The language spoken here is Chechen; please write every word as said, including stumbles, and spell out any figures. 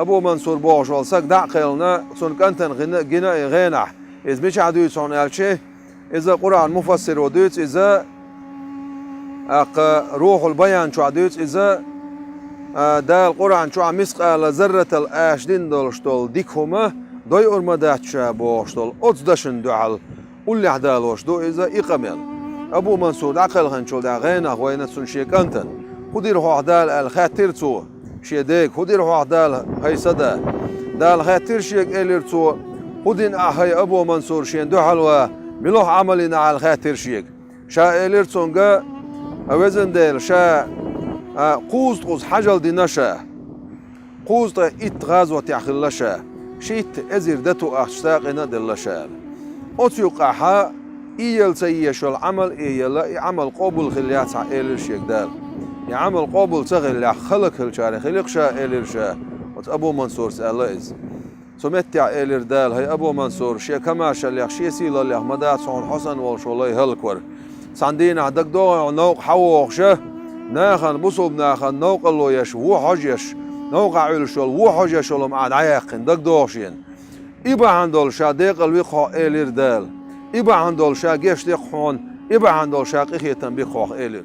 Абу Мансур бохуш волу саг дӀа а кхелхина, цунна кӀантана гина, гина и гӀенахь. Иза мичахь дуьйцу хьуна аьлча, иза Къуръан муфассиро дуьйцу, иза, тӀаккха Рухьул Баян чохь дуьйцу, иза, а, Дала Къуръан чохь мискъала зарратал аша дина долуш долу дика хӀума дойур ма дац ша бохуш долу оцу дашна дуьхьал уллехь далош ду иза и къамел. Абу Мансур дӀакхелхинчул тӀаьхьа гӀенах вайна цунна шен кӀантана: «ХӀун дира хьох Дала?» аьлла хаьттира цо шен дега. «ХӀун дира хьох Дала, хӀай сан да?» Дала хаьттира шега, элира цо: «ХӀун дина ахь, хӀай Абу Мансур, шен дуьхьал ван? Мила хьо Ӏамал йина ахь?» аьлла хаьттира шега. Ша элира цуьнга: «А, везан Дела, ша, а, кхузткъа хьажал дина ша. Кхузткъе итт гӀазотехь хилла ша, шийтта эзар дату ахча сагӀина а делла ша». Оцу юкъахьа и яла ца езаш йолу Ӏамал и яла, и Ӏамал къобал хилла яц хьан, элира шега Дала. И Ӏамал къобал ца хиллехь, хӀаллакьхилчарах хили-кх ша, элира ша оцу Абу Мансурца аьлла иза. Цу меттехь элира Дала: «ХӀай Абу Мансур, шен камашаллех, шен сийлаллех ма дац хьуна хьо санна волуш волу лай хӀаллаквар. Цхьана дийнахь дагадогӀий хьуна, новкъа хьавогӀуш а, нахана, бусулба нахана новкъарло еш, вон хьожа еш, новкъахь Ӏуьллуш йолу вон хьожа еш йолу хӀума ахь дӀаяьккхина, дагадогӀу шена. И бахьана долуш ша декъала ви-кх хьох, элира Дала. И бахьана долуш ша гечди-кх хьуна, и бахьана долуш ша къинхетам би-кх хьох», элира.